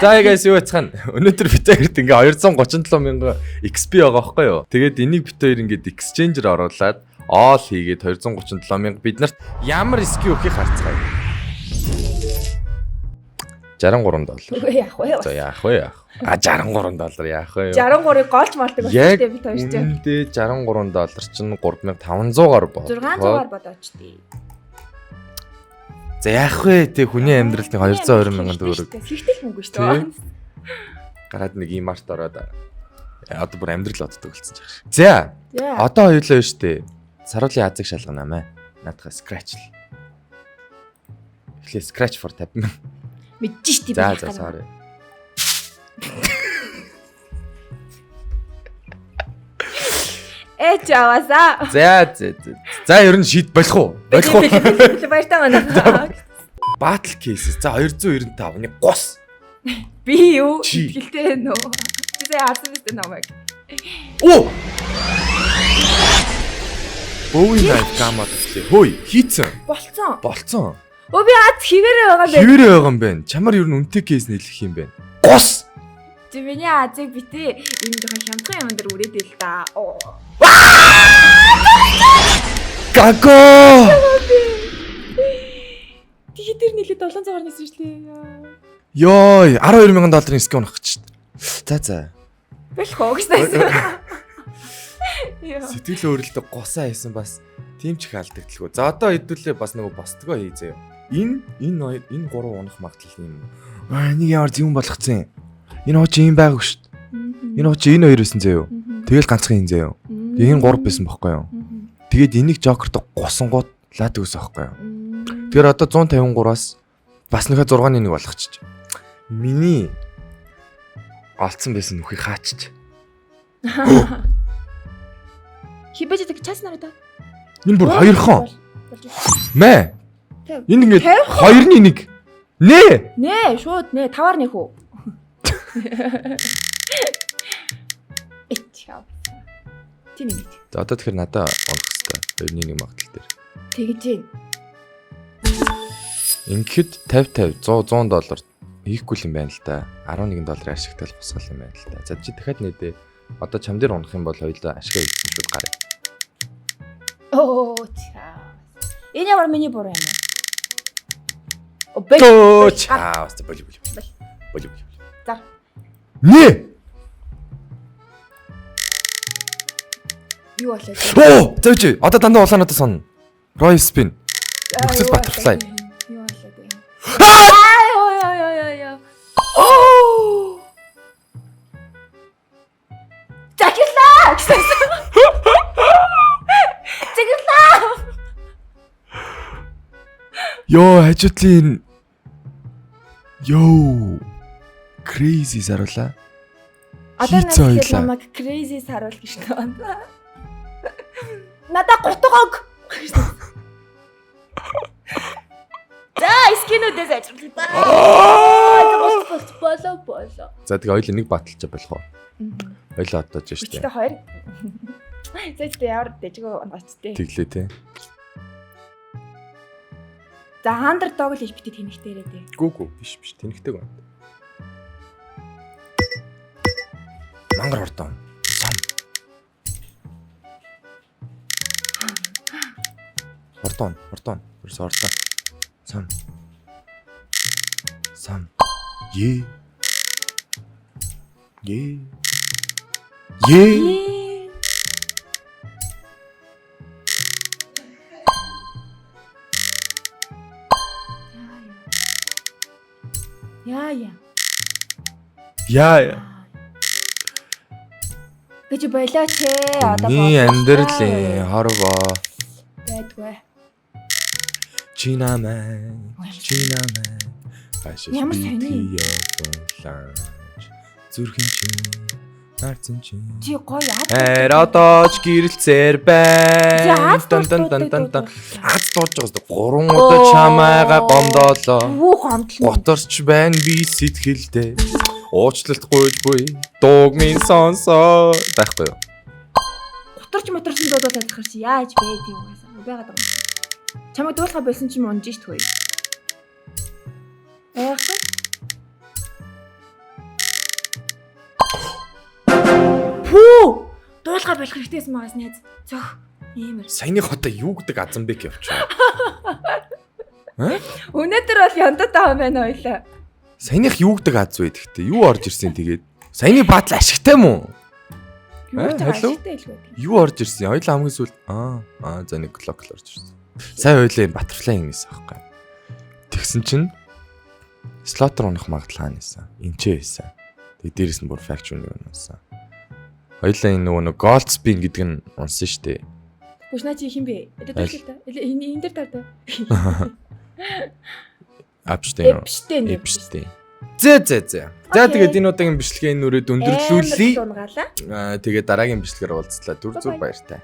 За guys, юу яцхан. Өнөөдөр бид хоёрт ингээ 237 мянган XP байгаа байхгүй юу? Тэгээд энийг бид хоёр ингээд exchange-ээр оруулаад all хийгээд 237 мянга бид нарт ямар skin өгөхийг харцгаая. 63 доллар. Үгүй, яах вэ? За, яах вэ, яах? А, 63 доллар яах вэ? 63-ыг голж малдаг болсон Яг шүү дээ бид хоёр чинь. үнэндээ 63 доллар чинь 3500-аар бод. 600-аар бодооч тий. За, яах вэ? Тэ, хүний амьдралд нэг 220 мянган төгрөг Сэтгэл мөнгө шүү Тий. дээ. Гараад нэг ийм март ороод одоо бүр амьдрал боддог болсон ч юм шиг. За, За. одоо хоёулаа юу штэ. Саруулын азыг шалгана маа. Наадах scratch л. Эхлээ scratch for 50. Мэдэж штэ би. За яах за юм. Sorry. Э чаваасаа. За за за. За, ер нь шийд болох уу? Болох уу? Баяртай байна. Battle cases. За, 295 нэг гус. Би юу? Чи. Итгэлтэй нөө. Би сая харсан биз дээ намайг. Оо! Bowie knife gamma гэвчээ. Хөөе, хийцэн. Болцсон. Болцсон. Өө, би аз хിവэрээ байгаа юм байна. Хэвээрээ байгаа юм байна. Чамар ер нь үнэтэй кейс нийлэх юм байна. Гус. Чи миний азыг битээ ийм жоохон хямдхан юм дээр үрээд ил да. Оо. Гаго! Тэгээ тэр нийлээ 700-аар нисэн шүү дээ. Йой, 12 мянган долларын skin унах гэж. За за. Болох уу гэсэн. Яа. Сэтгэл өөрлөлтөд гусаа хийсэн бас тийм ч их алдагдaltaгүй. За, одоо хэдүүлээ бас нөгөө босдгоо хий заяа. Энэ хоёр, энэ гурав унах магадлал юм. Аа, энийг ямар зөв болгоцсон юм. Энэ хуу чи юм байгаагүй шүү дээ. Энэ хуу чи энэ хоёр байсан заяа. Тэгэл ганцхан энэ заяа. Тэгээ энэ гурав байсан бохгүй юу? Тэгээд энийг Жокерт гусангууд лаад өгсөн бохгүй юу? Тэгэхээр одоо 153-аас бас нөхө 6-ны 1 болгочих. Миний олцсон байсан нүхийг хаачч. Хибэж гэдэг час нараа да. Энэ бүр хоёрхон. Мэ. Тэг. Энэ ингээд Тавихан. хоёрны нэг. Нэ. Нэ, шууд нэ, таваар нэх үү. Эч яа. Тийм юм. За, одоо тэгэхээр надаа унах хэвээр. Хоёрны нэг магадлал дээр. Тэгэж гин. Ингээд 50 50 100 100 доллар хийхгүй юм байна л да. 11 долларын ашигтай л босгол юм байна л да. За, чи дахиад нээдээ. Одоо чам дээр унах юм бол хоёулаа ашгаа хийсэн шууд гараа. Оо, чаа. Энэ ямар миний буруу юм бэ? О, бэж. Төө чаа. Боли боли. Бол. Боли боли. За. Нэ. Юу болоо? Оо, зөөж. Одоо дандаа улаануудаа сонно. Royal Spin. Нөхцөл butterfly. Юу болоо бэ? Аа, ёо ёо ёо ёо. Оо. Захирлаа гэсэн. Захирлаа. Йоо, хажуутлын Йоо. Crazy саруулаа. Одоо Хийцэн надад хоёлаа. намайг crazy саруул гэж байна. Надаа гутгог. За, skin үүдээс ажиллаа. Болоо болоо. За, тэгээ хоёулаа нэг баталчаа болох уу? Хоёулаа одоо ж штэ. Өчтөө хоёр. За, тэгээ ямар дэжгөө онгоц тээ. Тэглээ те. За, underdog л гэж битээ тэнэгтэрээ дээ. Гүү гүү, биш биш, тэнэгтэй байна. Мангар хордон. Сам. Хордон, хордон. Ерөөс хордон. Сам. Сам. Е. Е. Е. Яа яа. Яа яа. Гэж болооч ээ. Одоо Миний болоо. амьдралын хорвоо. Байдгүй. Чи намайг, чи намайг хашиж Ямар сони. явуулаач. Зүрхэн чинь, нарцан чинь. Чи гоё ад. Хайр одооч гэрэлцээр Чи байна. аз Дан дан дан дан дан. Аз дууж байгаа зү. Гурван удаа чамайгаа гомдоолоо. Вүү, гомдол. Готорч байна би сэтгэлдээ. Уучлалт гуйж буй. Дууг минь сонсоо. Байхгүй юу? Гутарч моторсон дуудаад адилхан чи яаж бэ тийм угаасаа. Байгаад байгаа юм. Чамайг дуулахаа болсон чи унж шт хөөе. Байхгүй. Хаалгаа болох хэрэгтэйсэн байгаас найз. Зөх. Иймэр. Саяных одоо юу гэдэг Азамбек явчих. Өнөөдөр бол яндаа таа байна ойлаа. Саяных юу гэдэг аз вэ тэгтээ? Юу орж ирсэн тэгээд? Саяны баатал ашигтай мó? Юу ч Hello? ашигтай илгүй. Юу орж ирсэн? Хоёлаа хамгийн сүүл за нэг клок л орж ирсэн. Сая хоёлаа юм butterfly ингэсэн аахгүй. Тэгсэн чинь slaughter унах магадлал хаана байсан? Энчээ байсан. Тэгээ дээрэс нь бүр faction нэг унсан. Хоёлаа энэ нөгөө нэг gold spin гэдэг нь унсан шүү дээ. Бүш наа чи хин бэ? Аль? Элээ та. Энэ энэ дээр таар та. Апштейн. Эпштейн. Эпштейн. Зэ зэ зэ. За Окей. тэгээд энэ удаагийн бичлэгээ энэ нүрээд өндөрлүүлье. Унгаалаа. Тэгээд дараагийн бичлэгээр уулзлаа. Түр зүр Bye bye. баяртай.